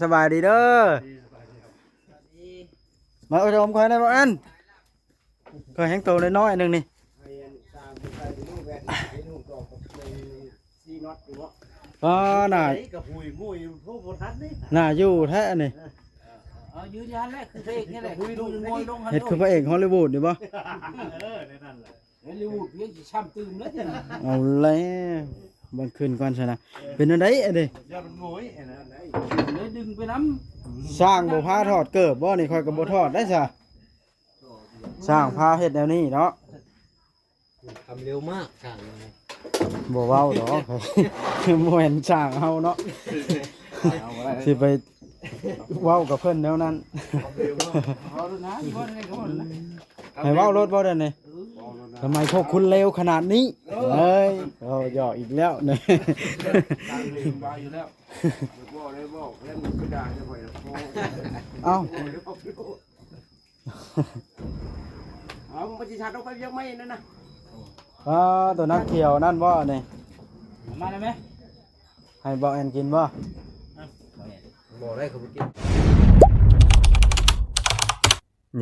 ສະບາຍດີເດີ. ມາໂອ້ຍ ໂຮມຂ້ອຍແດ່ ບໍ່ອັນ. ຂ້ອຍແຮ່ງໂຕນ້ອຍໆໜຶ່ງນີ້. ອໍ ໜ້າ ກະຫຸຍງຸຍໂທບໍ່ທັນນີ້ ໜ້າຢູ່ແທ້ອັນນີ້. ເອີ ເອົາຢືນຢູ່ຫັ້ນແຫຼະ ຄືພະເອກນີ້ແຫຼະ ຫຸຍງຸຍລົງຫັ້ນ ເຮັດຄືພະເອກຮອລລີວູດນີ້ບໍ່? ເອີ ແນວນັ້ນແຫຼະ ຮອລລີວູດພຽງຊິຊ້ຳຕື່ມເລີຍ. ເອົາແລ້ວ ເບິ່ງຄືນກ່ອນຊັ້ນນະ. ເປັນແນວໃດອັນນີ້? ຢ້ານມັນໂຫຍຫັ້ນນະ ເລີຍດຶງໄປນຳ. ຊ່າງບໍ່ພາຖອດເກີບບໍ່ນີ້? ຂ້ອຍກໍບໍ່ຖອດໄດ້ຊະ. ຊ່າງພາເຮັດແນວນີ້ເນາະ. ທຳເລັວມາກຊ່າງ. ບໍ່ເວົ້າດອກ ບໍ່ແມ່ນຊ່າງເຮົາເນາະ ຊິໄປເວົ້າກັບເພິ່ນແນວນັ້ນ. ເວົ້າໂລດນະ ຊິເວົ້າແນວໃດກໍເວົ້າໂລດນະ. ໃຫ້ເວົ້າໂລດ ເວົ້າໄດ້ນີ້. ເອີ ທຳໄມພວກຄຸນເລວຂະໜາດນີ້? ເອີ ເອີຍ ເວົ້າຫຍອກອີກແລ້ວນີ້. ເອົ້າ ເອົາ ມັນຊິຊັດອອກໄປວຽກໃໝ່ນັ້ນນະ. ອໍ ໂຕນັ້ນຂຽວນັ້ນບໍ່ນີ້? ເອົາມາໄດ້ໄໝ? ໃຫ້ເບົາແອນກິນບໍ່? ບໍ່ໄດ້ ເຂົາບໍ່ກິນ.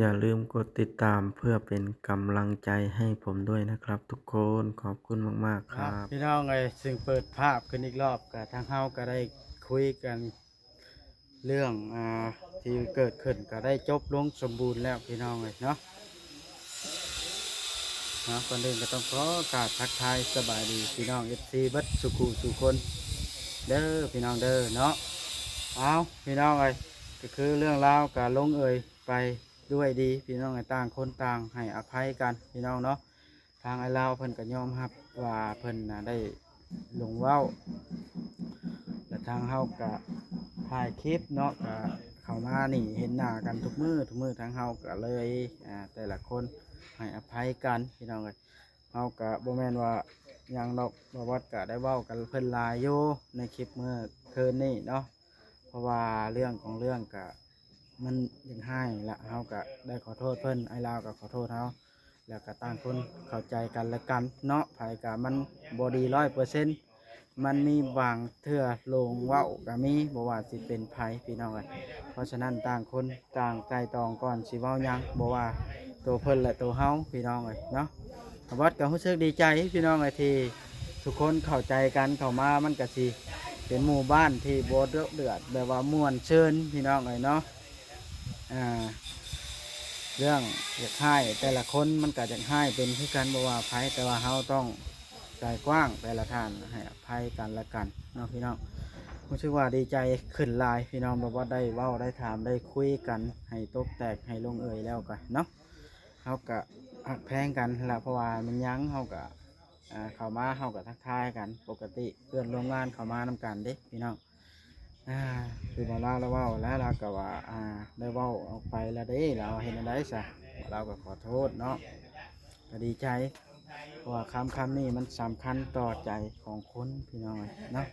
ຢ່າລືມກົດຕິດຕາມເພື່ອເປັນກຳລັງໃຈໃຫ້ຜົມດ້ວຍນະຄັບທຸກຄົນ. ຂອບຄຸນມາກໆຄັບ. ພີ່ນ້ອງເອີຍ ຊຶ່ງເປີດພາບຂຶ້ນອີກລອບ ກະທາງເຮົາກະໄດ້ຄຸຍກັນ ເລື່ອງ ອ່າ ທີ່ເກີດຂຶ້ນກໍໄດ້ຈົບລົງສົມບູນແລ້ວພີ່ນ້ອງເອີຍເນາະ. ເນາະ ກ່ອນອື່ນກໍຕ້ອງຂໍກາບທັກທາຍສະບາຍດີພີ່ນ້ອງເອັຟຊີເບິດສູ່ຄູ່ສູ່ຄົນເດີພີ່ນ້ອງເດີເນາະ. ເອົາ ພີ່ນ້ອງເອີຍ ກໍຄືເລື່ອງລາວກໍລົງເອີຍໄປດ້ວຍດີພີ່ນ້ອງເອີຍ ຕ່າງຄົນຕ່າງໃຫ້ອະໄພກັນພີ່ນ້ອງເນາະ. ທາງອ້າຍລາວເພິ່ນກໍຍອມຮັບວ່າເພິ່ນນະໄດ້ລົງເວົ້າ ແລະ ທາງເຮົາກະຖ່າຍຄລິບເນາະ ກະເຂົ້າມານີ້ເຫັນໜ້າກັນທຸກມື້ ທຸກມື້ ທາງເຮົາກະເລີຍ ອ່າ ແຕ່ລະຄົນໃຫ້ອະໄພກັນພີ່ນ້ອງເອີຍ. ເຮົາກະບໍ່ແມ່ນວ່າຫຍັງດອກ ບ່າວບອດກະໄດ້ເວົ້າກັບເພິ່ນຫຼາຍຢູ່ໃນຄລິບມື້ຄືນນີ້ເນາະ. ເພາະວ່າເລື່ອງຂອງເລື່ອງກະມັນຍັງຮ້າຍລະ ເຮົາກະໄດ້ຂໍໂທດເພິ່ນ ອ້າຍລາວກະຂໍໂທດເຮົາ ແລ້ວກະຕ່າງຄົນເຂົ້າໃຈກັນແລະກັນເນາະ. ໃຜກະມັນບໍ່ດີຮ້ອຍເປີເຊັນ ມັນມີບາງເທື່ອຫຼົງເວົ້າກະມີ ບໍ່ວ່າຊິເປັນໃຜພີ່ນ້ອງເອີຍ. ເພາະສະນັ້ນຕ່າງຄົນຕ່າງໄຕ່ຕອງກ່ອນຊິເວົ້າຫຍັງ ບໍ່ວ່າໂຕເພິ່ນ ແລະ ໂຕເຮົາພີ່ນ້ອງເອີຍເນາະ. ບ່າວບອດກໍຮູ້ສຶກດີໃຈພີ່ນ້ອງເອີຍ ທີ່ທຸກຄົນເຂົ້າໃຈກັນເຂົ້າມາ ມັນກະຊິເປັນໝູ່ບ້ານທີ່ບໍ່ດຸເດືອດ ແບບວ່າມ່ວນຊື່ນພີ່ນ້ອງເອີຍເນາະ. ອ່າ ເລື່ອງຢາກຮ້າຍແຕ່ລະຄົນມັນກະຢາກຮ້າຍເປັນຄືກັນ ບໍ່ວ່າໃຜ ແຕ່ວ່າເຮົາຕ້ອງໃຈກວ້າງແຕ່ລະທ່ານ ໃຫ້ອະໄພກັນແລະກັນເນາະພີ່ນ້ອງ. ຮູ້ສຶກວ່າດີໃຈຂຶ້ນຫຼາຍພີ່ນ້ອງ ແບບວ່າໄດ້ເວົ້າໄດ້ຖາມໄດ້ຄຸຍກັນໃຫ້ຕົກແຕກໃຫ້ລົງເອີຍແລ້ວກະເນາະ. ເຮົາກະຮັກແພງກັນຫັ້ນລະ ເພາະວ່າແມ່ນຫຍັງເຮົາກະ ອ່າ ເຂົ້າມາເຮົາກະທັກທາຍກັນປົກກະຕິ ເພື່ອນຮ່ວມງານເຂົ້າມານຳກັນເດ້ພີ່ນ້ອງ. ອ່າ ຄືບ່າວລາວລາວເວົ້າແລ້ວ ລາວກະວ່າ ອ່າ ໄດ້ເວົ້າອອກໄປແລ້ວເດ້ ລາວເຮັດແນວໃດຊະ ລາວກະຂໍໂທດເນາະ. ກະດີໃຈ ເພາະວ່າຄຳ ຄຳນີ້ມັນສຳຄັນຕໍ່ໃຈຂອງຄົນພີ່ນ້ອງເອີຍເນາະ.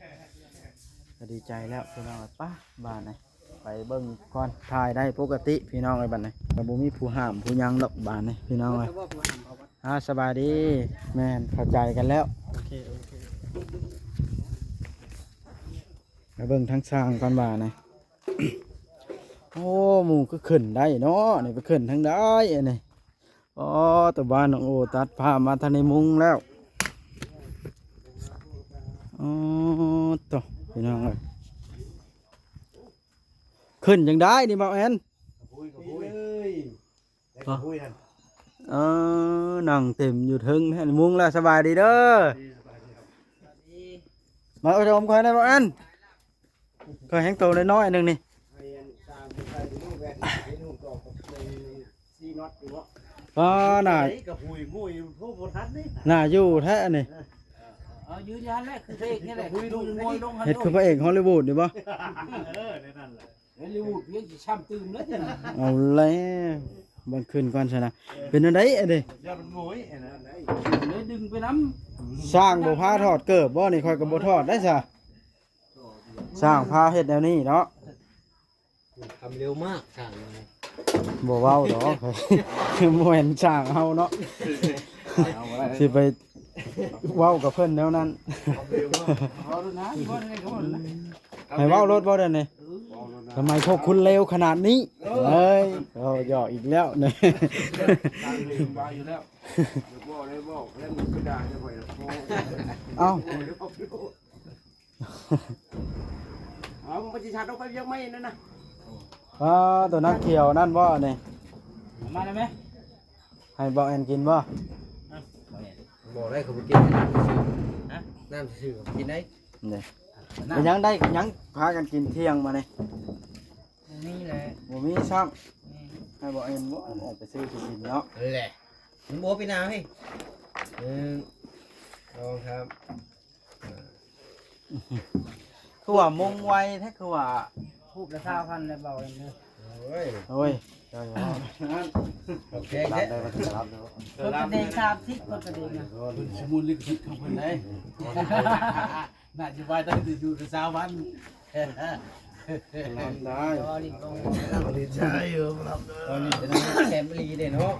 ກະດີໃຈແລ້ວພີ່ນ້ອງເອີຍ. ປະ ບາດນີ້ ໄປເບິ່ງກ່ອນ ຖ່າຍໄດ້ປົກກະຕິພີ່ນ້ອງເອີຍ. ບາດນີ້ກໍບໍ່ມີຜູ້ຫ້າມຜູ້ຫຍັງດອກບາດນີ້ພີ່ນ້ອງເອີຍ. ອ່າ ສະບາຍດີ. ແມ່ນ ເຂົ້າໃຈກັນແລ້ວ. ໂອເຄ ໂອເຄ ໄປເບິ່ງທາງຊ່າງກ່ອນບາດນີ້. ໂອ້ ໝູ່ຄືຂຶ້ນໄດ້ເນາະ ນີ້ໄປຂຶ້ນທາງໃດອັນນີ້? ອໍ ຕົວບ້ານນ້ອງໂອຕັດພາບມາທາງໃນມຸງແລ້ວ. ອໍ ໂຕ ພີ່ນ້ອງເອີຍ ຂຶ້ນຈັ່ງໃດນີ້ ບ່າວແອນ? ກະພຸຍ ກະພຸຍ ເອີ ນັ່ງເຕັມຢູ່ເທິງແທ້ ມຸງແລ້ວ. ສະບາຍດີເດີ. ມາໂອ້ຍ ໂຮມຂ້ອຍແດ່ ບ່າວແອນ. ຂ້ອຍແຮ່ງໂຕນ້ອຍໆໜຶ່ງນີ້. ອໍ ໜ້າ ກະຫຸຍງຸຍໂທບໍ່ທັນນີ້ ໜ້າຢູ່ແທ້ອັນນີ້. ເອີ ເອົາຢືນຢູ່ຫັ້ນແຫຼະ ຄືພະເອກນີ້ແຫຼະ ຫຸຍງຸຍລົງຫັ້ນ ເຮັດຄືພະເອກຮອລລີວູດນີ້ບໍ່? ເອີ ແນວນັ້ນແຫຼະ ຮອລລີວູດພຽງຊິຊ້ຳຕື່ມເລີຍ. ເອົາແລ້ວ ເບິ່ງຄືນກ່ອນຊັ້ນນະ. ເປັນແນວໃດອັນນີ້? ຢ້ານມັນໂຫຍຫັ້ນນະ ເລີຍດຶງໄປນຳ. ຊ່າງບໍ່ພາຖອດເກີບບໍ່ນີ້? ຂ້ອຍກໍບໍ່ຖອດໄດ້ຊະ. ຊ່າງພາເຮັດແນວນີ້ເນາະ. ທຳເລັວມາກຊ່າງ. ບໍ່ເວົ້າດອກ ບໍ່ແມ່ນຊ່າງເຮົາເນາະ ຊິໄປເວົ້າກັບເພິ່ນແນວນັ້ນ. ເວົ້າໂລດນະ ຊິເວົ້າແນວໃດກໍເວົ້າໂລດນະ. ໃຫ້ເວົ້າໂລດບໍ່ດຽວນີ້? ເອີ ທຳໄມພວກຄຸນເລວຂະໜາດນີ້? ເອີຍ ເວົ້າຫຍອກອີກແລ້ວນີ້ ຕັ້ງເລວມາຢູ່ແລ້ວ ບໍ່ໄດ້ເວົ້າແລ້ວ ມັນຄືດ່າແທ້ຂ້ອຍນະ. ເອົ້າ ເອົາ ມັນຊິຊັດອອກໄປວຽກໃໝ່ນັ້ນນະ. ອ້າ ໂຕນັ້ນຂຽວນັ້ນບໍ່ນີ້? ເອົາມາໄດ້ໄໝ? ໃຫ້ເບົາແອນກິນບໍ່? ບໍ່ໄດ້ ເຂົາບໍ່ກິນ ນ້ຳຊື່ ຮະ? ນ້ຳຊື່ ເຂົາບໍ່ກິນໄດ້. ນີ້ ເປັນຫຍັງໄດ້ ຫຍັງພາກັນກິນທ່ຽງມານີ້? ບໍ່ມີແຫຼະ ບໍ່ມີຊ້ຳ. ແມ່ນ ໃຫ້ເບົາແອນບໍ່ ອອກໄປຊື້ຊິກິນເນາະ. ແຫຼະ ມັນບໍ່ເປັນຫຍັງເຮີ້ຍ. ໜຶ່ງ ສອງ ສາມ ຄືວ່າມຸງໄວແທ້ ຄືວ່າ ຮູບລະຊາວພັນແລ້ວເບົາເອງເດີ. ໂອ້ຍ ໂອ້ຍ ເຈົ້າຢ່າເວົ້າ ໂອເຄ ໄດ້ ໄດ້ ໄດ້ ເພິ່ນກະເດງສາມສິບ ເພິ່ນກະເດງນະ ເພິ່ນສະຫງວນລິຂະສິດຂອງເພິ່ນໄດ໋ ນະໂຍບາຍຕ້ອງໄດ້ຢູ່ລະຊາວພັນ ລຳໄດ້ ບໍ່ລິນບໍ່ ບໍ່ລິນໃຊ້ຢູ່ ລຳເດີ ບໍ່ລິນແຊມອີ່ຫຼີເດ້ເນາະ.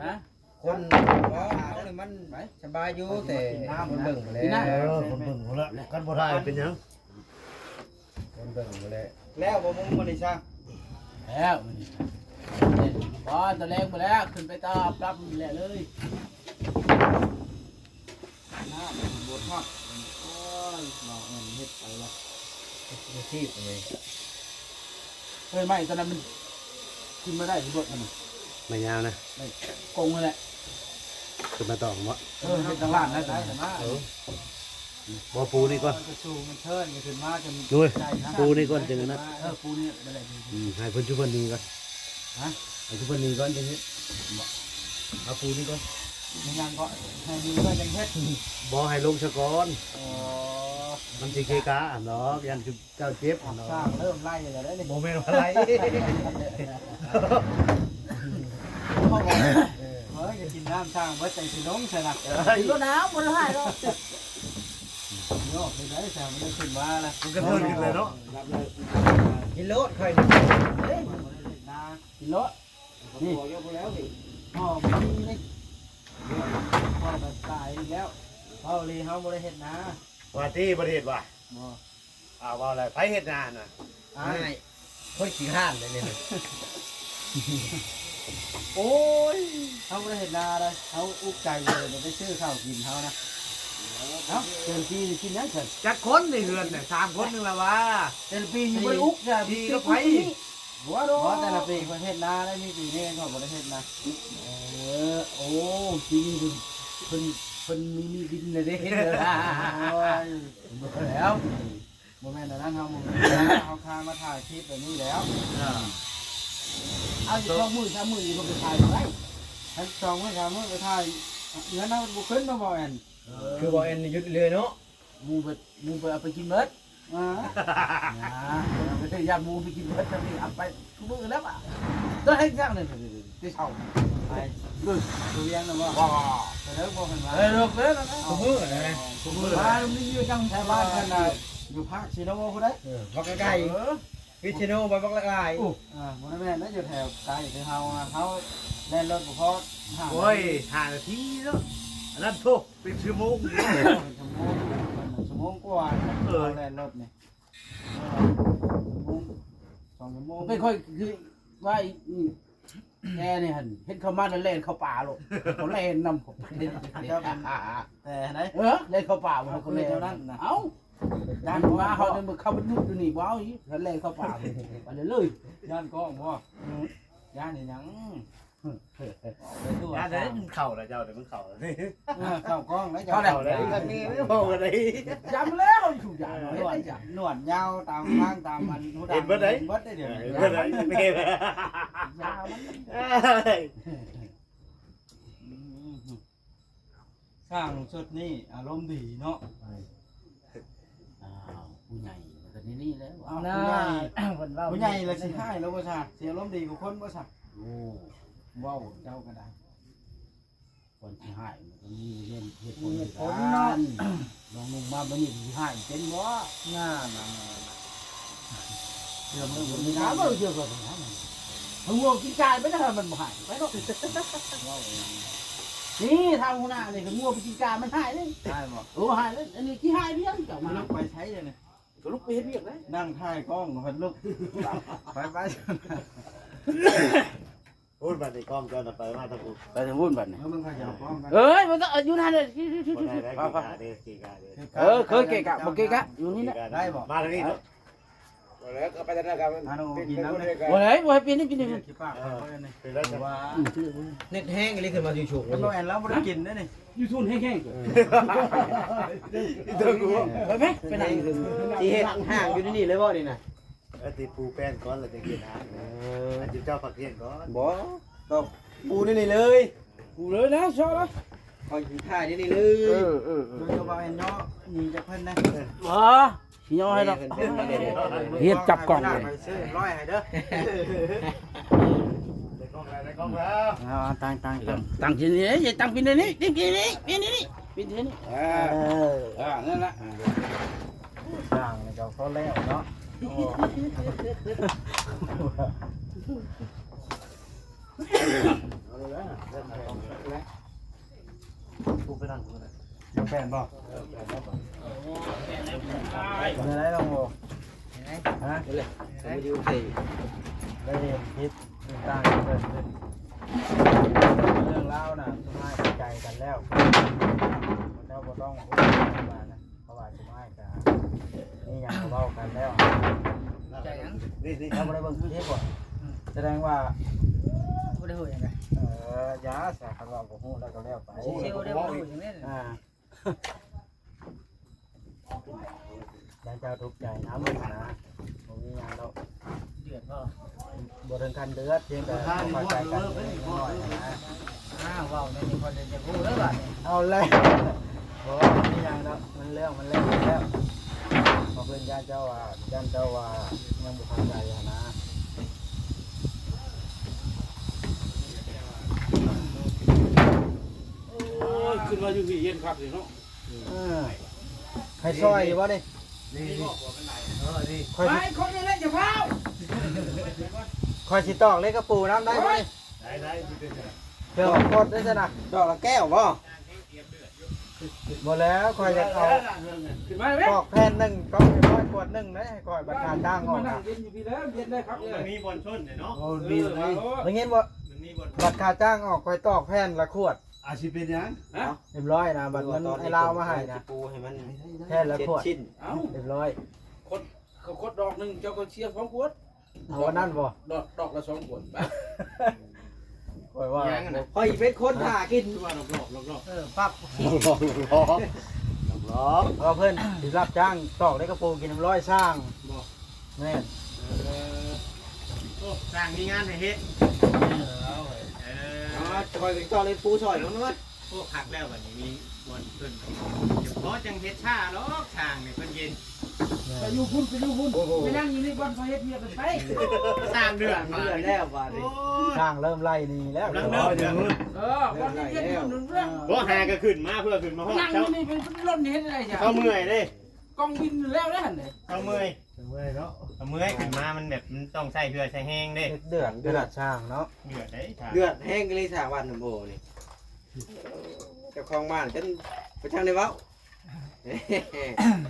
ນະ ຄົນເວົ້າເຮົານີ້ມັນສະບາຍຢູ່ ແຕ່ຄົນເບິ່ງແຫຼະ ເອີ ຄົນເບິ່ງພຸ້ນລະ ຄັນບໍ່ຖ່າຍເປັນຫຍັງ ຄົນເບິ່ງພຸ້ນແຫຼະ. ແລ້ວບໍ່ມຸງມື້ນີ້ຊະ? ແລ້ວມື້ນີ້ ບໍ່ ຕອນແລງພຸ້ນແຫຼະ ຂຶ້ນໄປຕາປັບນີ້ແຫຼະເລີຍ. ນ້ຳບໍ່ທັບ ໂອ້ຍ ເວົ້າແອນເຮັດໄປລະ ເຮັດອາຊີບເລີຍ. ເອີຍ ໄມ້ຕອນນັ້ນມັນຂຶ້ນມາໄດ້ຢູ່ເບິດມັນ ໄມ້ຍາວນະ ໄມ້ກົງຫັ້ນແຫຼະ ຂຶ້ນມາຕອກເນາະ. ເອີ ເຮັດທາງລ້ານໄດ້ ເອີ ບໍ່ປູນີ້ກ່ອນ ມັນສູງ ມັນເທີນຂຶ້ນມາຈົນ ດູ ປູນີ້ກ່ອນຈັ່ງນັ້ນນະ. ເອີ ປູນີ້ໄດ້ ອືມ ໃຫ້ເພິ່ນ ຊຸເພິ່ນໜີກ່ອນ ຮະ ໃຫ້ຊຸເພິ່ນໜີກ່ອນຈັ່ງເຮັດ ບໍ່ ເອົາປູນີ້ກ່ອນ ຍັງກໍໃຫ້ໜີກ່ອນຈັ່ງເຮັດ ບໍ່ ໃຫ້ລົງຊະກ່ອນ. ອໍ ມັນຊິເກະກະຫັ້ນດອກ ຢ້ານ ເຈົ້າເຈັບເນາະ ຊ້າງເລີ່ມໄລ່ແລ້ວເດ້ນີ້ ບໍ່ແມ່ນວ່າໄລ່ ເອີ ເອີ ຢາກກິນນ້ຳຊ້າງເບິດຈັ່ງຊິລົງຊະນະ. ເອີ ກິນໂລດນະ ບໍ່ໄດ້ຮ້າຍດອກ ໂຍກໄປໄດ້ຊະ ມັນໄດ້ຂຶ້ນມາລະ ມັນກະເທີນຂຶ້ນເລີຍເນາະ. ກິນໂລດ ຂ້ອຍນີ້ ເອີ ກິນໂລດ ນີ້ ພໍຢູ່ພຸ້ນແລ້ວນີ້ ພໍມີນີ້ ພໍກະຕາຍອີກແລ້ວ ເວົ້າອີ່ຫຼີ ເຮົາບໍ່ໄດ້ເຮັດນາ ວ່າຕິ ບໍ່ໄດ້ເຮັດຫວາ? ບໍ່ ອ້າວ ເວົ້າແລ້ວ ໃຜເຮັດນາຫັ້ນນະ? ອ້າຍ ຄົນຂີ້ຄ້ານເດ້ນີ້ ໂອ້ຍ ເຮົາບໍ່ໄດ້ເຮັດນາເດ້ ເຮົາອຸກໃຈຢູ່ ໄປຊື້ເຂົ້າກິນເຮົານະ. ເອົ້າ ແຕ່ລະປີນີ້ກິນຫຍັງຊັ້ນ? ຈັກຄົນໃນເຮືອນນະ? ສາມຄົນໜຶ່ງລະວ່າ ແຕ່ລະປີນີ້ບໍ່ໄດ້ອຸກ ປີກັບໃຜ? ບໍ່ດອກ ບໍ່ ແຕ່ລະປີເພິ່ນເຮັດນາໄດ້ ມີປີນີ້ເຂົາບໍ່ໄດ້ເຮັດນາ. ເອີ ໂອ້ ປີນີ້ເພິ່ນ ເພິ່ນ ເພິ່ນມີໜີ້ສິນແລ້ວເດ້. ໂອ້ຍ ບໍ່ແລ້ວ ບໍ່ແມ່ນອັນນັ້ນ ເຮົາ ເຮົາຄາມາຖ່າຍຄລິບແບບນີ້ແລ້ວ. ເອີ ເອົາຢູ່ສອງມື້ສາມມື້ນີ້ບໍ່ໄປຖ່າຍບໍ່ໄດ້ ຄັນສອງມື້ສາມມື້ໄປຖ່າຍ ເງິນເຮົາບໍ່ຂຶ້ນເນາະ ບໍ່ແມ່ນ ຄືບໍ່ແມ່ນຢຸດເລີຍເນາະ. ໝູ່ເບິດ ໝູ່ເບິດເອົາໄປກິນເບິດ. ອ່າ ຢ້ານໝູ່ໄປກິນເບິດ ຈະໄປເອົາໄປທຸກມື້ແລ້ວບາດ ຕອນເຮັດຫຍັງນີ້ ແຕ່ເຊົ້າ ໄປ ເບິ່ງ ໄປວຽງນະບໍ່? ບໍ່ ໄປເດີບໍ່ ເພິ່ນວ່າ ເອີ ເລີກເລີຍນະ ທຸກມື້ນະ ທຸກມື້ ວ່າມີຢູ່ຈັ່ງແຖວບ້ານເພິ່ນນະ ຢູ່ພາກຊີໂນພຸ້ນໃດ໋. ເອີ ບັກໄກ່ ເອີ ວິດຊີໂນ ໄປບັກຫຼາຍ. ອ່າ ບໍ່ໄດ້ແມ່ນນະ ຢູ່ແຖວໃກ້ຄືເຮົາ ເຮົາແລ່ນລົດບໍ່ພໍຫ້າ ໂອ້ຍ ນາທີ ຫ້ານາທີເນາະ ອັນນັ້ນໂທ້ ເປັນຊົ່ວໂມງ ເປັນຊົ່ວໂມງ ເປັນຊົ່ວໂມງກວ່າ ເອີ ເຮົາແລ່ນລົດນີ້ ເອີ ຊົ່ວໂມງ ສອງຊົ່ວໂມງ. ເປັນຂ້ອຍຄືວ່າ ແກນີ້ຫັ້ນ ເຫັນເຂົາມາແລ້ວແລ່ນເຂົ້າປ່າໂລດ ເຂົາແລ່ນນຳເຂົາໄປ ແຕ່ໃດ ເອີ ແລ່ນເຂົ້າປ່າ ເຂົາແລ່ນເທົ່ານັ້ນນະ. ເອົ້າ ຢ້ານມາເຮົານີ້ ເຂົາມັນຢຸດຢູ່ນີ້ ບໍ່ເອົາອີກ ແລ່ນເຂົ້າປ່າໄປເລີຍ ຢ້ານກ້ອງບໍ່? ຢ້ານອີຫຍັງ? ຢ້ານໄດ້ກິນເຂົ້າລະເຈົ້າ ໄດ້ກິນເຂົ້າລະ ເອີ ເຂົ້າກ້ອງລະ ເຈົ້າເຂົ້າໄດ້ ເຂົ້າໄດ້ ຢ້ານແລ້ວ ທຸກຢ່າງ ໜວດຍາວຕາມທາງຕາມອັນ ເຫັນເບິດເດ້ ເຫັນເບິດເດ້ ດຽວນີ້ ເຫັນເບິດເດ້ ຢ່າມັນ ເອີຍ ອືມ ຊ່າງຊຸດນີ້ອາລົມດີເນາະ. ອ້າວ ຜູ້ໃຫຍ່ມັນກະແນວນີ້ແຫຼະ. ອ້າວ ນະ ຜູ້ໃຫຍ່ ເພິ່ນເວົ້າ ຜູ້ໃຫຍ່ລະຊິຮ້າຍແລ້ວບໍ່ຊະ ຊິອາລົມດີກວ່າຄົນບໍ່ຊະ? ໂອ້ ເວົ້າເຈົ້າກະໄດ້ ຄົນຊິຮ້າຍມັນກະມີເຫດ ເຫດຜົນ ມີເຫດຜົນເນາະ. ລອງນຸ່ງມາບາດນີ້ຊິຮ້າຍເປັນບໍ່? ນະ ນະ ນະ ເລື່ອງເລື່ອງບໍ່ມີ ຖາມເບິ່ງເທື່ອກ່ອນນະ ເພິ່ນວ່າກິນກາຍໄປນະ ມັນບໍ່ຮ້າຍ ໄປເນາະ. ນີ້ທາງຫົວໜ້ານີ້ ເພິ່ນວ່າໄປກິນກາຍມັນຮ້າຍເດ້. ຮ້າຍບໍ່? ໂອ້ ຮ້າຍເດ້ ອັນນີ້ຂີ້ຮ້າຍເດ້ ເຈົ້າມາ ມັນໄປໃສເດນີ້? ກໍລຸກໄປເຮັດວຽກເດ້. ນັ່ງຖ່າຍກ້ອງກໍພັດລຸກ. ໄປໆ ພຸ້ນບັດນີ້ກ້ອງເຈົ້ານະໄປມາທາງພຸ້ນ. ໄປທາງພຸ້ນບັດນີ້. ເອີ ມຶງໃຜຈະເອົາກ້ອງກັນ? ເອີຍ ບໍ່ຕ້ອງ ຢູ່ນັ້ນເລີຍ. ບໍ່ໄດ້ ໄດ້ ເກະກະເດ້ ເກະກະເດ້. ເອີ ເຄີຍເກະກະ ບໍ່ເກະກະ ຢູ່ນີ້ແຫຼະ. ໄດ້ບໍ່? ມາທາງນີ້ເນາະ. ບໍ່ແລ້ວກໍໄປທາງນັ້ນກໍ ອັນນັ້ນບໍ່ກິນນຳເດ້. ບໍ່ໄດ້ ບໍ່ໃຫ້ກິນນີ້ ກິນນີ້. ເອີ ເປັນໄດ້. ວ່າ ອືມ ເນັດແຮງອີ່ຫຼີຂຶ້ນມາຢູ່ສູງ. ບໍ່ແມ່ນ ລາວບໍ່ໄດ້ກິນເດ້ນີ້. ຢູ່ສູນແຮງໆ ເອີ ໄປໄປ ໄປນັ່ງ ຊິເຮັດຫ້າງຢູ່ໃນນີ້ເລີຍບໍ່ນີ້ນະ? ເອີ ຕິປູແປ້ນກ່ອນ ແລ້ວຈັ່ງເຮັດຫ້າງ. ເອີ ໃຫ້ເຈົ້າພັກທ່ຽງກ່ອນ. ບໍ່ ຕ້ອງປູໃນນີ້ເລີຍ. ປູເລີຍນະ ຊໍລະ ຂ້ອຍຊິຖ່າຍໃນນີ້ເລີຍ. ເອີ ເອີ ເອີ ໂດຍສະເພາະເຫັນເນາະ ໜີຈາກເພິ່ນນະ. ເອີ ບໍ່ ຊິຍ້ອຍດອກ ເຮັດຈັບກ້ອງເລີຍ. ໄປຊື້ຮ້ອຍໃຫ້ເດີ. ໄດ້ກ້ອງແລ້ວ ໄດ້ກ້ອງແລ້ວ. ອ່າ ຕັ້ງ ຕັ້ງ ຕັ້ງ ຕັ້ງທີ່ນີ້ ຕັ້ງທີ່ນີ້ ຕັ້ງທີ່ນີ້ ນີ້ ນີ້ ນີ້ ປິດທີ່ນີ້. ເອີ ເອີ ນັ້ນລະ. ສ້າງແລ້ວກໍພໍແລ້ວເນາະ. ໂອ້ ເອົາເລີຍນະ ເລີ່ມແລ້ວ. ປູໄປນັ່ງພຸ້ນນະ. ຍັງແປນບໍ່? ເປັນຈັ່ງໃດນ້ອງໂອ? ຮະ? ໄດ້ເຫັນຄລິບຕ່າງໆ ເກີດຂຶ້ນ. ເລື່ອງລາວນະ ສຸດທ້າຍເຂົ້າໃຈກັນແລ້ວ. ເຈົ້າບໍ່ຕ້ອງຮູ້ວ່ານະ ເພາະວ່າສຸດທ້າຍກະມີຫຍັງກໍເວົ້າກັນແລ້ວ. ໃຈຫຍັງ? ນີ້ ນີ້ ເຈົ້າບໍ່ໄດ້ເບິ່ງຄລິບບໍ່? ອືມ ສະແດງວ່າບໍ່ໄດ້ຮູ້ຫຍັງ. ເອີ ຢ່າຊະ ຄັນວ່າບໍ່ຮູ້ແລ້ວກໍແລ້ວໄປ. ຊິເຊວໄດ້ບໍ່ຮູ້ຫຍັງເດ້. ອ່າ ຢ້ານເຈົ້າທຸກໃຈນຳນະ. ບໍ່ມີຫຍັງດອກ. ເດືອດບໍ່? ບໍ່ເຖິງຂັ້ນເດືອດ ພຽງແຕ່ບໍ່ເຂົ້າໃຈກັນເລັກນ້ອຍນະ. ອ້າວ ເວົ້າແນວນີ້ ຂ້ອຍຈະຮູ້ເດີບາດນີ້. ເອົາແລ້ວ ບໍ່ມີຫຍັງດອກ ມັນເລື່ອງມັນແລ້ວແລ້ວ. ເພາະເພິ່ນຢ້ານເຈົ້າວ່າ ຢ້ານເຈົ້າວ່າຍັງບໍ່ເຂົ້າໃຈຫັ້ນນະ. ໂອ້ຍ ຂຶ້ນມາຢູ່ພີ້ເຢັນຄັກເລີຍເນາະ. ເອີ ໃຫ້ຊ່ອຍຢູ່ບໍ່ນີ້? ນີ້ ນີ້ ເອີ ນີ້ ຂ້ອຍຊິ ໄປ ຄົນນີ້ແຫຼະ ຢ່າພ້າວ ຂ້ອຍຊິຕອກເລກກະປູນຳໄດ້ບໍ່ນີ້? ໄດ້ ໄດ້ ຊິເປັນຫຍັງ? ເພື່ອອອກກົດໄດ້ຊັ້ນນະ. ດອກລະແກ້ວບໍ່? ບໍ່ແລ້ວ ຂ້ອຍຢາກເອົາ ຂຶ້ນມາແມ່ ຕອກແຜ່ນໜຶ່ງ ຕອກເປັນຮ້ອຍຂວດໜຶ່ງເດ້ ໃຫ້ຂ້ອຍບັດຄ່າຈ້າງອອກນະ. ມານັ່ງເຢັນຢູ່ພີ້ເດີ ເຢັນໄດ້ຄັກເລີຍ. ມັນມີບ່ອນຊົນເດ້ເນາະ. ໂອ້ ເອີ ມີ ມັນມີບ່ອນ ໄດ້ຍິນບໍ່? ບັດຄ່າຈ້າງອອກ ຂ້ອຍຕອກແຜ່ນລະຂວດ. ອາ ຊິເປັນຫຍັງ? ຮະ? ເອັມຮ້ອຍນະ ບັດມັນໄອ້ລາວມາໃຫ້ນະ ປູໃຫ້ມັນ ແຜ່ນລະຂວດ ເຈັດຊິ້ນ. ເອົ້າ ເອັມຮ້ອຍ ຄົດ ເຂົາຄົດດອກໜຶ່ງ ເຈົ້າກໍເສຍສອງຂວດ. ເອົາອັນນັ້ນບໍ່? ດອກ ດອກລະສອງຂວດ. ຂ້ອຍວ່າ ຫຍັງຫັ້ນນະ? ຂ້ອຍເປັນຄົນຖ້າກິນ ຄືວ່າລອກໆ ເອີ ປັບ ລອກໆ ເພາະເພິ່ນຊິຮັບຈ້າງຕອກເລກກະປູກິນເອັມຮ້ອຍຊ່າງ. ບໍ່ ແມ່ນ ເອີ ໂອ້ ຊ່າງມີງານໃຫ້ເຮັດ. ເອີ ເອົາ ເອີ ເອົາ ຂ້ອຍກໍຕ້ອງເຮັດປູຊ່ອຍເນາະ. ໂອ້ ຄັກແລ້ວບັດນີ້ມີບ່ອນເພິ່ນ ເພາະຈັ່ງເຮັດຊ້າດອກ ຊ່າງນີ້ເພິ່ນເຢັນ. ແມ່ນ ໄປຢູ່ພຸ້ນ ໄປຢູ່ພຸ້ນ. ໂອ້ໂຫ ໄປນັ່ງຢູ່ນີ້ບ່ອນເຂົາເຮັດວຽກກັນໄປ. ສ້າງເດືອດ ເດືອດແລ້ວບາດນີ້. ໂອ້ຍ ຊ່າງເລີ່ມໄລ່ໜີແລ້ວ ກຳລັງເລີ່ມເດືອດ. ເອີ ບ່ອນເຮັດວຽກຢູ່ພຸ້ນເດ້. ບໍ່ຫາກໍຂຶ້ນມາ ເພື່ອຂຶ້ນມາຮອດ ນັ່ງຢູ່ນີ້ເປັນລົນເຮັດໄດ້ຈ້ະ. ເຂົາເມື່ອຍເດ້ ກອງບິນແລ້ວເດ້ຫັ້ນເດ້. ເຂົາເມື່ອຍ ເມື່ອຍເນາະ ເມື່ອຍຂຶ້ນມາ ມັນແບບ ມັນຕ້ອງໃຊ້ເຫື່ອໃຊ້ແຮງເດ້. ເດືອດຂະໜາດຊ່າງເນາະ. ເດືອດເດ້ ເດືອດແຮງອີ່ຫຼີ. ຊ່າງບ້ານນຳໂບນີ້ ເຈົ້າຂອງບ້ານເພິ່ນບໍ່ທັນໄດ້ເວົ້າ.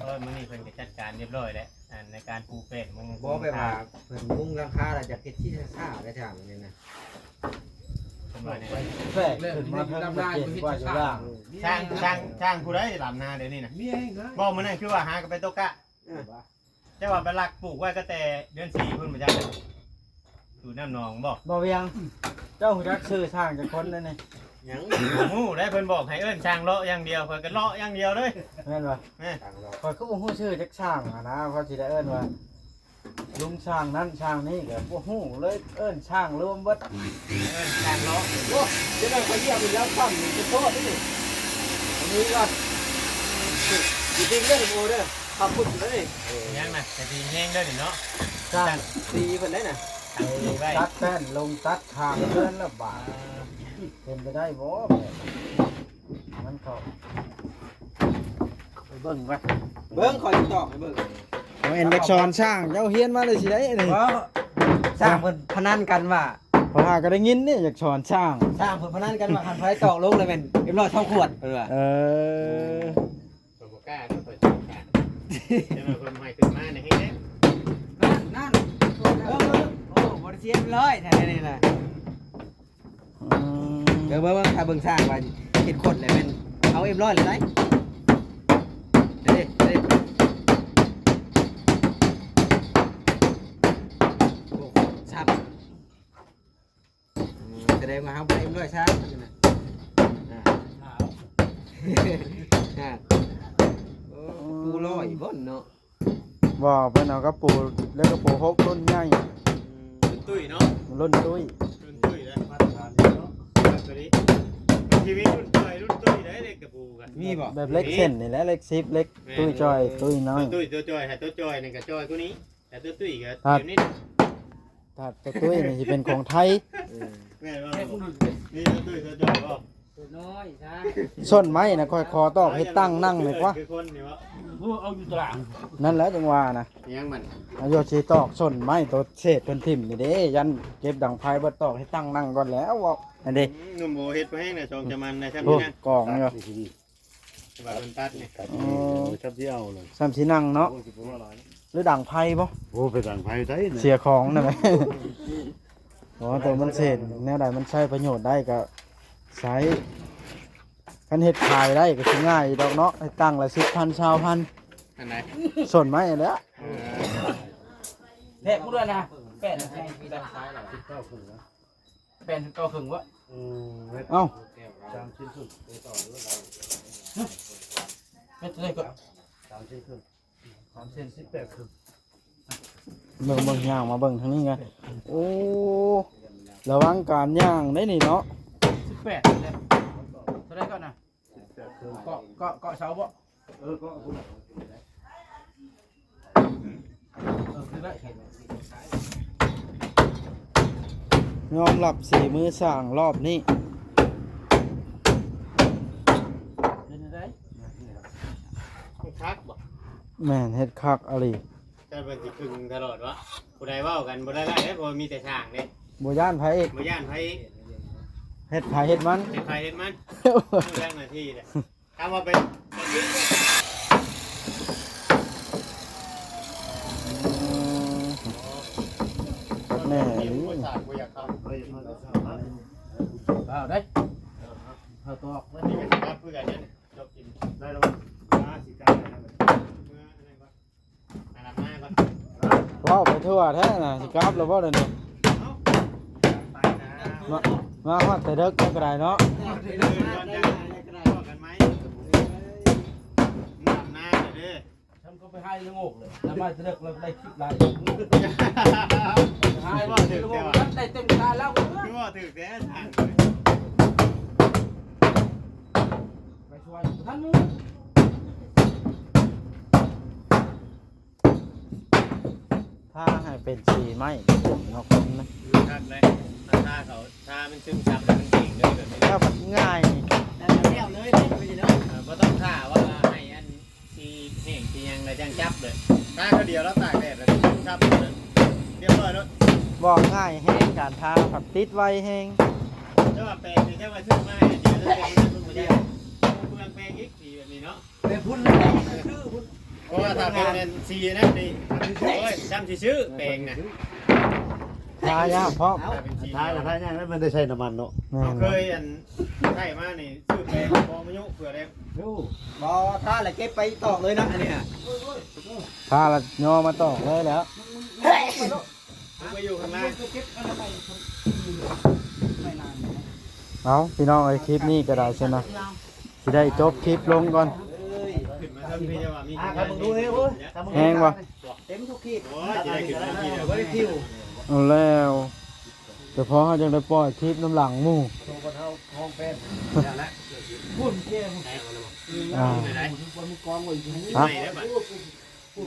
ໂອ້ຍ ມື້ນີ້ເພິ່ນກໍຈັດການຮຽບຮ້ອຍແລ້ວ ອັນໃນການປູແປ້ນ. ບໍ່ ແບບວ່າເພິ່ນມຸງຫຼັງຄາແລ້ວ ຢາກເຮັດຊິຊ້າໆ ໄດ້ທາງນີ້ນະ. ເພິ່ນວ່າແນວໃດ? ແຊກຂຶ້ນມາເທິງ ເພິ່ນເຫັນວ່າຢູ່ລ່າງ. ຊ່າງ ຊ່າງ ຊ່າງຜູ້ໃດດຳນາດຽວນີ້ນະ? ບໍ່ ມື້ນັ້ນຄືວ່າຫາກັນໄປຕົກກະ. ເອີ ເຈົ້າວ່າໄປລັກປູກໄວ້ຕັ້ງແຕ່ເດືອນສີ່ພຸ້ນບໍ່ຈັກ ຢູ່ນ້ຳໜອງບໍ່? ບໍ່ວຽງ ເຈົ້າຮູ້ຈັກຊື່ຊ່າງຈັກຄົນແດ່ນີ້? ຍັງ ບໍ່ຮູ້ໄດ໋. ເພິ່ນບອກໃຫ້ເອີ້ນຊ່າງເລາະຢ່າງດຽວ ຂ້ອຍກໍເລາະຢ່າງດຽວເລີຍ. ແມ່ນບໍ່? ແມ່ນ ຂ້ອຍຄືບໍ່ຮູ້ຊື່ຈັກຊ່າງຫັ້ນນະ ຂ້ອຍຊິໄດ້ເອີ້ນວ່າລຸງຊ່າງນັ້ນຊ່າງນີ້ກໍບໍ່ຮູ້ເລີຍ ເອີ້ນຊ່າງລວມເບິດ. ເອີ້ນຊ່າງເລາະ. ໂອ້ ເຈົ້າໜ້າຍຂ້ອຍຢຽບໄປແລ້ວຊ້ຳນີ້ ຂໍໂທດເດີນີ້. ອັນນີ້ກໍ ຊິເປັນເດີ ໂອເດີ ຂັບພຸດເລີຍ. ເອີ ຍັງນະ ແຕ່ດີແຮງເດີນີ້ເນາະ. ຊ່າງຕີເພິ່ນໄດ້ນະ ຕັດແປ້ນລົງ ຕັດຂ້າງເຮືອນລະບາດ. ເປັນໄປໄດ້ບໍ່ແບບນັ້ນ? ມັນກໍໄປເບິ່ງກ່ອນ ເບິ່ງ ຂ້ອຍຊິຕອກໃຫ້ເບິ່ງ. ບໍ່ແມ່ນຢາກສອນຊ່າງ ເຈົ້າຮຽນມາແລ້ວຊິໄດ້ນີ້. ບໍ່ ຊ່າງເພິ່ນພະນັນກັນວ່າ ຂ້ອຍຫາກໍໄດ້ຍິນນີ້ ຢາກສອນຊ່າງ ຊ່າງເພິ່ນພະນັນກັນວ່າ ຄັນໃຜຕອກລົງແລ້ວແມ່ນຮຽບຮ້ອຍສອງຂວດ ເພິ່ນວ່າ. ເອີ ຂ້ອຍບໍ່ກ້າເດີ ຂ້ອຍຕອກຂ້າງ. ແຕ່ວ່າເພິ່ນໃຫ້ຂຶ້ນມານີ້ແຮງແລ້ວ ນັ້ນ ນັ້ນ ເອີ ໂອ້ ບໍ່ໄດ້ເສຍເອັມຮ້ອຍແທ້ນີ້ນະ. ອືມ ເບິ່ງ ເບິ່ງ ເບິ່ງ ຖ້າເບິ່ງຊ່າງວ່າເຮັດຄົດແລ້ວແມ່ນເອົາເອັມຮ້ອຍແລ້ວໄດ໋ ເດ້ ເດ້ ໂອ້ ຊ້ຳ ອືມ ສະແດງວ່າເຮົາບໍ່ໄດ້ເອັມຮ້ອຍຊ້ຳ ອ່າ ອ່າ ໂອ້ ປູຮ້ອຍບໍ່ເນາະ. ບໍ່ ເພິ່ນເອົາກະປູ ແລ້ວກະປູຫົກລຸ້ນໃຫຍ່ ລຸ້ນຕຸ້ຍເນາະ ລຸ້ນຕຸ້ຍ ລຸ້ນຕຸ້ຍເດ້ ມາດຕະຖານເນາະ ຕົວນີ້ ມັນຊິມີລຸ້ນຈ່ອຍ ລຸ້ນຕຸ້ຍໄດ໋ ເຫຼັກກະປູກະ ມີບໍ່? ແບບເຫຼັກເສັ້ນນີ້ແຫຼະ ເຫຼັກສິບ ເຫຼັກຕຸ້ຍຈ່ອຍ ຕຸ້ຍນ້ອຍ ຕຸ້ຍ ຕົວຈ່ອຍ ຖ້າຕົວຈ່ອຍນີ້ກະຈ່ອຍກວ່ານີ້ ແຕ່ຕົວຕຸ້ຍກະແບບນີ້ ຖ້າຕົວຕຸ້ຍນີ້ຊິເປັນຂອງໄທ ເອີ ແມ່ນບໍ່? ມີຕົວຕຸ້ຍຕົວຈ່ອຍບໍ່? ຕົວນ້ອຍຊະ ສົ້ນໄມ້ນະ ຂ້ອຍຂໍຕອກເຮັດຕັ່ງນັ່ງແດ່ກວ່າ ຄືຄົນນີ້ບໍ່? ເອົາຢູ່ຕາງ ນັ້ນແຫຼະຈັ່ງວ່ານະ ຫຍັງມັນ ເອົາຢູ່ຊິຕອກສົ້ນໄມ້ໂຕເສດເພິ່ນຖິ້ມນີ້ເດ້ ຢ້ານເກັບດັງໄຟເບິດ ຕອກເຮັດຕັ່ງນັ່ງກ່ອນແລ້ວເວົ້າ ອັນນີ້ ອືມ ໜຸ່ມໂອເຮັດບໍ່ແຮງນະ ສອງຈະມັນນະ ຊ້ຳ ໂອ້ ນີ້ນະ ກອງຢູ່ ວ່າເພິ່ນຕັດນີ້ ຕັດ ໂອ້ ຊ້ຳຊິເອົາເລີຍ ຊ້ຳຊິນັ່ງເນາະ ໂອ້ ຊິບໍ່ວ່າຫຼາຍ ຫຼືດັງໄຟບໍ່? ໂອ້ ໄປດັງໄຟໄດ້ນະ ເສຍຂອງນັ້ນແຫຼະ ໂອ້ ໂຕມັນເສດແນວໃດມັນໃຊ້ປະໂຫຍດໄດ້ກະໃຊ້ ຄັນເຮັດຂາຍໄດ້ກະຊິງ່າຍດອກເນາະ ເຮັດຕັ່ງລະສິບພັນ ຊາວພັນ ອັນໃດ ສົ້ນໄມ້ແຫຼະ ເອີ ແທກກູດ້ວຍນະ ແປດ ແປດສິບເກົ້າເຄິ່ງວະ ອືມ ເອົ້າ ສາມສິບເຄິ່ງ ເຮັດເທົ່າໃດກໍ ສາມສິບເຄິ່ງ ສາມສິບເຄິ່ງ ເບິ່ງ ເບິ່ງ ຍ່າງມາເບິ່ງທາງນີ້ກະ ໂອ້ ລະວັງການຍ່າງໄດ໋ນີ້ເນາະ ສິບແປດເດ້ ເທົ່າໃດກໍນະ ເກາະ ເກາະ ເກາະເສົາບໍ່? ເອີ ເກາະພຸ້ນ ເອີ ຄືໄດ້ ຍອມຮັບສີມືຊ່າງລອບນີ້ ເປັນຈັ່ງໃດ? ຄັກບໍ່? ແມ່ນ ເຮັດຄັກອີ່ຫຼີ. ແຕ່ເພິ່ນຊິຄຶງຕະຫຼອດວະ ຜູ້ໃດເວົ້າກັນບໍ່ໄດ້ໄດ້ເດ້ ເພາະວ່າມີແຕ່ຊ່າງເດ້ ບໍ່ຢ້ານໃຜອີກ ບໍ່ຢ້ານໃຜອີກ ເຮັດໃຜເຮັດມັນ ເຮັດໃຜເຮັດມັນ ຮູ້ຈັກໜ້າທີ່ເດ້ ຖາມວ່າໄປ ແມ່ນ ບໍ່ຢາກເຂົ້າ ເອີ ຢ່າເຂົ້າ ເຂົ້າໄດ້ ເຂົ້າຕອກ ນີ້ກໍຊິກັບຄືກັນເດ້ ຈົບກິນ ໄດ້ແລ້ວ ມາຊິກັບໄດ້ແລ້ວ ເມື່ອອັນນັ້ນກ່ອນ ອາບນ້ຳກ່ອນ ເວົ້າໄປທົ່ວແທ້ນະ ຊິກັບແລ້ວບໍ່ດຽວນີ້ ເອົ້າ ໄປນະ ມາ ມາຮອດແຕ່ເດິກກໍໄດ້ເນາະ ເດີນກ່ອນ ຈັ່ງເວົ້າກັນໃໝ່ ອາບນ້ຳເດີ ມັນກໍໄປຫາຍລະໂງກເລີຍ ແລ້ວມາເລິກແລ້ວໄດ້ຄລິບຫຼາຍ ຫາຍວ່າຖືກແຕ່ວ່າ ໄດ້ເຕັມຕາແລ້ວ ຄືວ່າຖືກແຕ່ທາງ ໄປຊ່ວຍບໍ່ທັນໝູ່ ທາໃຫ້ເປັນສີໄມ້ເນາະ ຄັກເລີຍ ຖ້າທາເຂົາ ທາມັນຊຶມຊັບ ມັນເກັ່ງເລີຍແບບນີ້ ແລ້ວມັນງ່າຍ ແລ້ວເລີຍ ເອີ ບໍ່ຕ້ອງຖ້າວ່າໃຫ້ອັນ ສີແຫ້ງສີຫຍັງແລ້ວຈັ່ງຈັບເລີຍ ທາເທື່ອດຽວແລ້ວຕາກແດດແລ້ວຊຶມຊັບເລີຍ ຮຽບຮ້ອຍໂລດ ບໍ່ ງ່າຍແຮງ ການທາພັດຕິດໄວແຮງ ແຕ່ວ່າແປງນີ້ ແຕ່ວ່າຊື້ມາໃຫ້ເຈົ້າແຕ່ງເພິ່ນບໍ່ໄດ້ ເປືອງແປງອີກ ສີແບບນີ້ເນາະ ແຕ່ພຸ້ນແລ້ວຊື້ພຸ້ນ ເພາະວ່າຖ້າເປັນແມ່ນສີນັ້ນນີ້ ໂອ້ຍ ຊ້ຳຊິຊື້ແປງນະ ທາຍາກພ້ອມ ເອົາ ຖ້າເປັນສີ ທາ ທາຍາກ ມັນໄດ້ໃຊ້ນ້ຳມັນເນາະ ແມ່ນ ເຮົາເຄີຍອັນ ໄດ້ມານີ້ ຊື້ແປງບໍ່ມາຍຸເພື່ອແລ້ວ ໂອ້ ບໍ່ ຖ້າລະເກັບໄປຕອກເລີຍນະ ອັນນີ້ນະ ຖ້າລະຍໍມາຕອກເລີຍແລ້ວ ໄປຢູ່ຂ້າງລ່າງ ເອົາ ພີ່ນ້ອງເອີຍ ຄລິບນີ້ກໍໄດ້ຊັ້ນນະ ຊິໄດ້ຈົບຄລິບລົງກ່ອນ ຂຶ້ນມາເທິງພີ້ ແຕ່ວ່າມີ ອ່າ ຖ້າມຶງດູເດ້ ໂອ້ຍ ແຮງບໍ່? ເຕັມທຸກຂີດ ໂອ້ຍ ຊິໄດ້ຂຶ້ນມາພີ້ ບໍ່ໄດ້ຄິວ ເອົາແລ້ວ ແຕ່ພໍເຮົາຈັ່ງໄດ້ປ່ອຍຄລິບນຳຫຼັງໝູ່ ໂຕບັດເຮົາຫ້ອງແປ້ນ ແລ້ວແຫຼະ ພຸ້ນເກມ ອ່າ ບໍ່ມີກອງໄວ້ຢູ່ ຮະ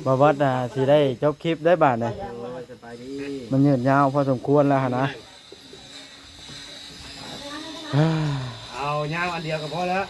ບໍ່ເບິດນະ ຊິໄດ້ຈົບຄລິບໄດ້ບາດນີ້ ໂອ້ຍ ສະບາຍດີ ມັນຍືດຍາວພໍສົມຄວນແລ້ວຫັ້ນນະ ເອົາຍາວອັນດຽວກໍພໍແລ້ວ